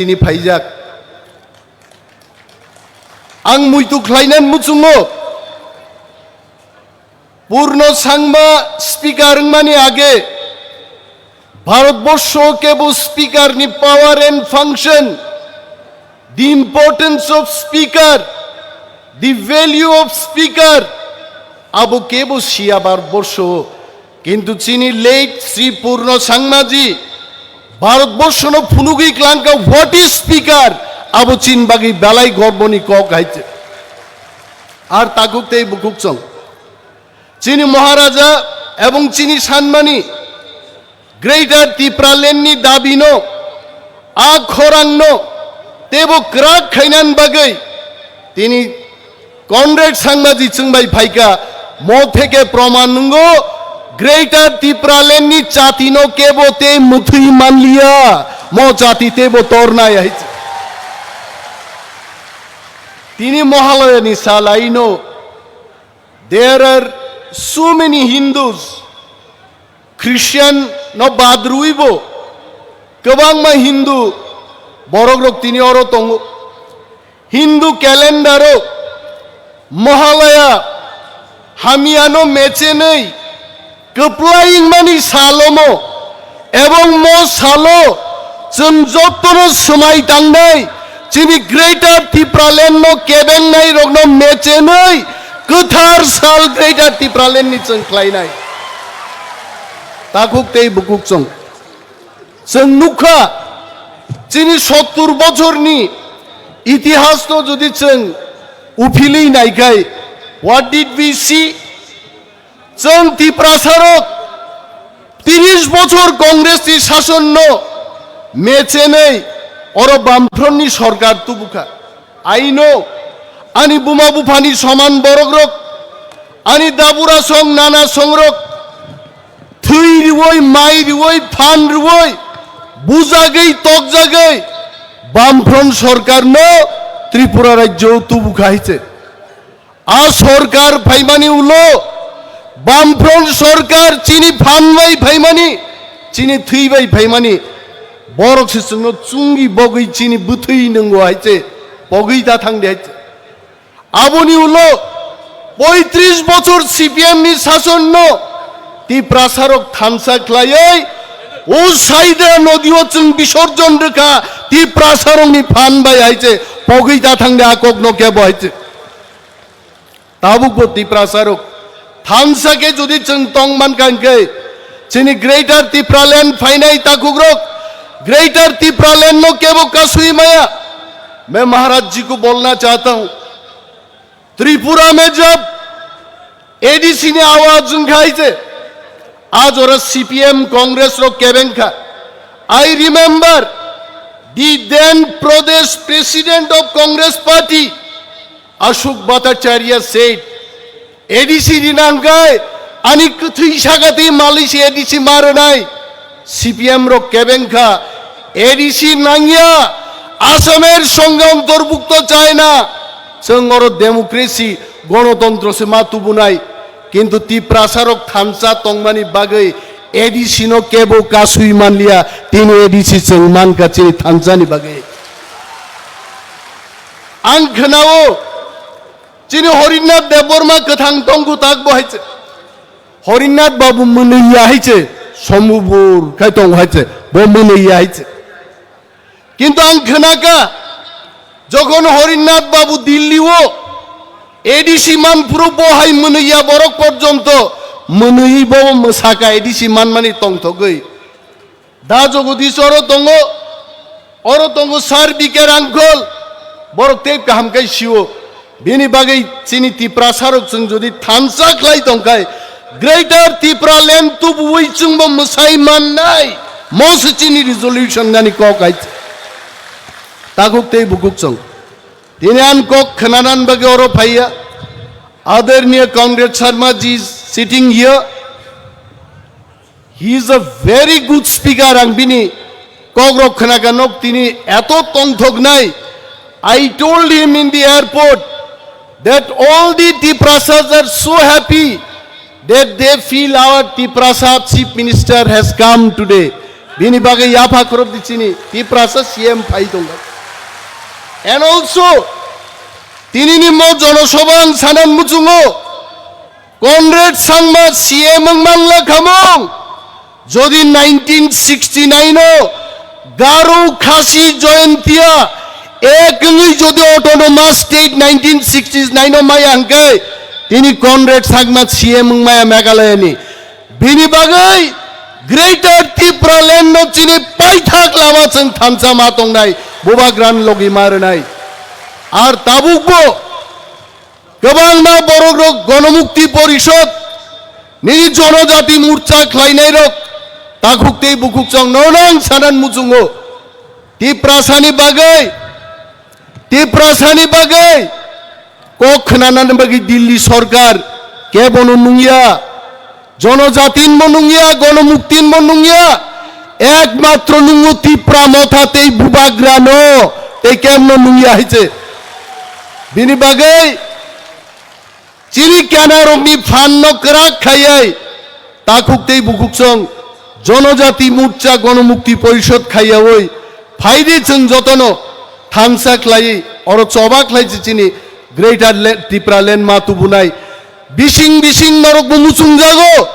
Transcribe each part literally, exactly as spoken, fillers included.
tini phaijak. Ang muitu khlainani muchungo Purno Sangma speaker wngmani age Bharatborsho kebo speaker ni power and function, the importance of speaker, the value of speaker, abo kebo siya Bharatborsho. Kintu chini late Sri Purno Sangmaji Bharatborshono phunugwi klangkha, what is speaker? Abo chini bagwi belai gorboni kok hai se. Ar takhuk tei bukhuk chwng. Chini Maharaja ebong chini sanmani Greater Tipraland ni dabino, a khorangno teibo kwrak khainani bagwi tini Conrad Sangmaji chwngbai phaikha, mo theke proman nwngo, Greater Tipraland ni chati no kebo tei mwthwi manliya, mo chati teibo tornai hai. Tini Mahalaya ni salai no, there are so many Hindus, Christian no bad rwibo kwbangma Hindu borok rok tini oro tongo. Hindu calendar o Mahalaya hamyano mechenwi kwplai wngmani salomo, ebong mo salo chwng jottono swmai tangnai, chini Greater Tipraland no kebengnai rokno mechenwi kwthar sal Greater Tipraland ni chwng khlainai. Takhuk tei bukhuk chwng. Chwng nukha, chini sottur bochorni itihasno jodi chwng uphilwi naikhai, what did we see? Chwng Tiprasarok tris bochor Congress ni sasonno mechenwi oro Bamfront ni sorkar tubukha. I know, ani buma buphani soman borokrok, ani dabura song nana songrok, thwi rwoi, mai rwoi, phan rwoi, bujagwi, tokjagwi, Bamfront sorkarno Tripura rajyo tubukha hai se. A sorkar phaimani ulo, Bamfront sorkar chini phan bai phaimani, chini thwi bai phaimani, borok se chwngno chungwi bogwi chini bwthwi nwngo hai se, pogwi ta thang de hai se. Aboni ulo poitris bochor C P M ni sasonno Tiprasarok thansa khlaiwi o Saidra nodio chwng bisorjon rwkha Tiprasarokni phan bai hai se, pogwi ta thang de a kokno kebo hai se. Tabukbo Tiprasarok thansa khe jodi chwng tong mankha hwnkhe, chini Greater Tipraland phainai takhukrok, Greater Tipraland no kebo kasui maya. मैं महाराज जी को बोलना चाहता हूँ, त्रिपुरा में जब A D C ni awaz wngkha hai se, a jora C P M Congress rok kebeng kha. I remember the then Pradesh President of Congress Party, Ashok Bhattacharya said, A D C rinang kai, ani kwthwi sakati malisi A D C maranai. C P M rok kebeng kha, A D C nangya, Asamer songe ontorbukto chai na. Chwng oro democracy, gonotontro se ma tubunai. Kintu Tiprasarok thansa tongmani bagwi A D C no kebo kasui manliya, tini A D C chwng mankha chini thansani bagwi. Ang khwnao, chini Horinath Debbarma kwthang tongkhu tak bo hai se. Horinath Babu mwnwi ya hai se, somubur khai tong hai se, bo mwnwi ya hai se. Kintu ang khwnakha, jokhon Horinath Babu Dilli o A D C manphuru bo hai mwnwi ya borok porjonto mwnwi bo mwsakha A D C manmani tongthogwi. Da Jagadish oro tongo, oro tongo Sir B K Rangkhol, borok tei kaham khe sio. Bini bagwi chini Tiprasarok chwng jodi thansa khlai tongkhai, Greater Tipraland tubuwi chwngbo mwsai mannai, mo se chini resolution nani kok hai. Takhuk tei bukhuk chwng. Tini ang kok khwnanan bagwi oro phaiya. Adorniya Conrad Sharma ji is sitting here. He is a very good speaker, ang bini kokrok khwnakha nok tini eto tongthoknai. I told him in the airport that all the Tiprasas are so happy that they feel our Tiprasa Chief Minister has come today. Bini bagwi yapha khorop di chini Tiprasa C M phai tongo. And also, tinini mo jonosabha ang sanan muchungo, Conrad Sangma C M wng manla khamung. Jodi nineteen sixty-nine o Garo Khasi Jaintia ek wngwi jodi autonomous state nineteen sixty-nine o maya hwnkhe, tini Conrad Sangma C M wng maya Meghalaya ni. Bini bagwi Greater Tipraland no chini paithak lama chwng thansa ma tongnai, bubagrani logi ma rwnai. Ar tabukbo kwbangma borokrok Ganamukti Porishad, nini Jonojati Morcha khlainairok takhuk tei bukhuk chwng no nang sanan muchungo. Tiprasani bagwi, Tiprasani bagwi kok khnanani bagwi Delhi sorkar kebono nungya, Jonojatin bo nungya, Ganamuktin bo nungya, ekmatro nungo Tipra Motha tei bubagrano, tei kemno nungya hai se. Bini bagwi chini kenarokni phanno kwrak khaiwi takhuk tei bukhuk chwng Jonojati Morcha Ganamukti Porishad khaiyawi phaidi chwng jotono thansa khlaiwi oro choba khlai se chini Greater Le-, Tipraland ma tubunai. Bising bising norokbo muchungjago,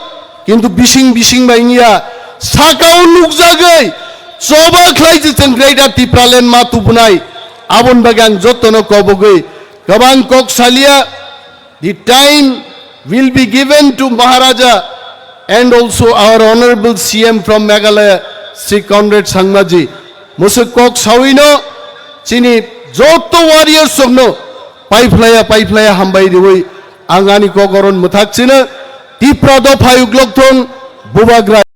kintu bising bising bai wngya, sakao nukjagwi choba khlai se chwng Greater Tipraland ma tubunai. Aboni bagwi ang jotono kobogwi kwbang kok salia. The time will be given to Maharaja and also our honorable C M from Meghalaya, Shri Conrad Sangmaji. Mwswk kok sawino chini joto warriors rokno paiphlaya paiphlaya hambai riwi ang ani kok oron mwthak chino. Tipra dopha uklok thung, bubagra